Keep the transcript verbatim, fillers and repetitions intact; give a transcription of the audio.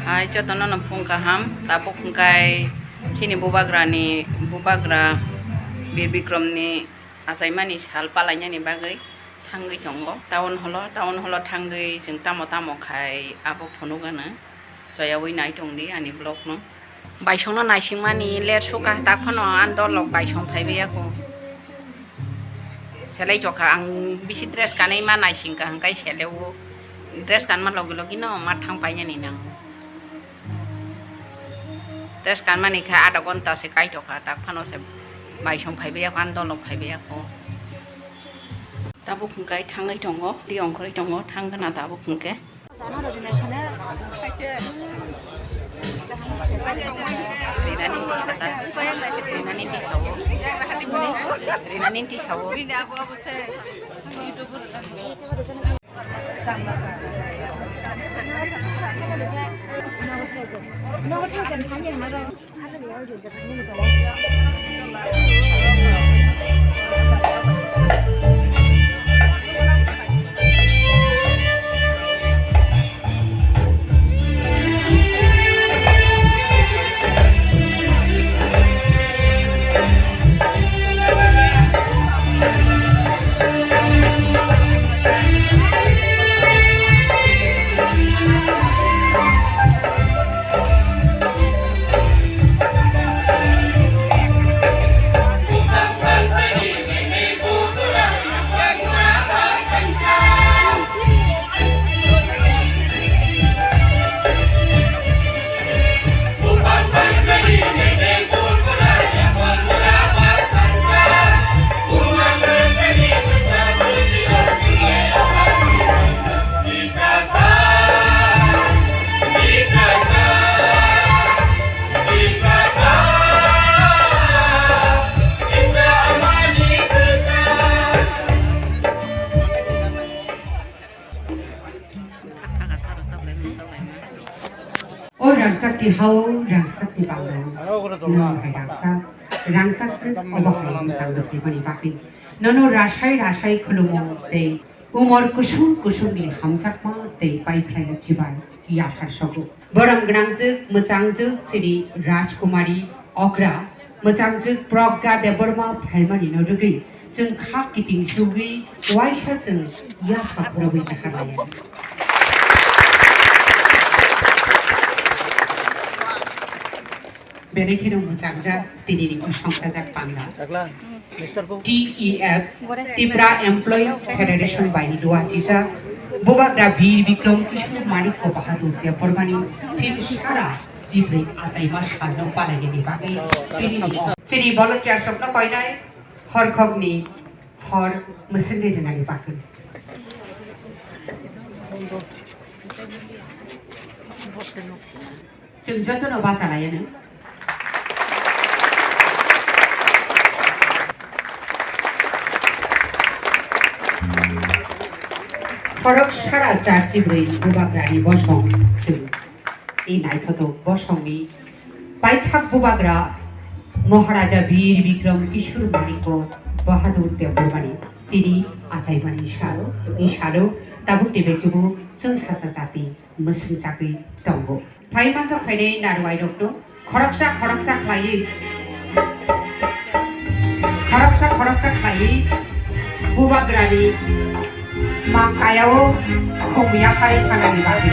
Hai, jotono no phung kaham, tabuk hwnkhe chini bubagrani, bubagra Bir Bikromni achaimani sal palainani bagwi thangwi tongo. Town hall-o, town hall-o thangwi chwng tamo tamo khai abo phunukgano choyaui nai tongdi ani vlog-no. Baisongno naisingmani ler suka tak phano ang dolok baisong phaibai ako. Selai jokha ang bisi dress kanwi ma naisingkha hwnkhe seleo dress kanma logi logi no ma thang painani nango. Dress kanmani khe adha ghonta se kaitokha tak phano se baisong phaibai ako, ang dolok phaibai ako. Tabuk hwnkhe thangwi tongo, di ongkhorwi tongo, thang gana tabuk hwnkhe. Rinani tisata, rinani tisawo, rinani tisawo. O rangchakni hao, rangchakni pangao, nwng hai rangchak, rangchak se obo hai mwchang rwphaimani bagwi. Nono rasai rasai khulumo tei umor kusung kusungni hamjakma tei paiphlaiya chibai yaphar sogo. Borom gwnangjwk, mwchangjwk chini Rajkumari Okra, mwchangjwk Pragya Debbarma phaimani no rwgwi chwng kha kiting sugwi waisa chwng yapha khorobwi naharlaiya. Belai kheno mwchangjak tinini bwsongchajak panda. T E F, Tipra Employees Federation bai luachisa bubagra Bir Bikrom Kishore Manikya Bahadur Debbarmani phin sara chibrwi achaima salno palainani bagwi tini chini volunteers rokno koinai horkhokni hor mwswngwi rwnani bagwi. Chwng jotono bachalaianw. Khorok sara char chibrwi bubagrani bosong chwng. I naithotok bosongni paithak bubagra Maharaja Bir Bikram Kishore Manikya Bahadur Debbarmani tini achaimani salo, i salo tabukni bechubu chwng sacha jati mwswng chagwi tongo. Phai manjak phainai narwai rokno khoroksa khoroksa khlaiwi, khoroksa khoroksa khlaiwi bubagrani ma kayao khum yaphai thanani bagwi.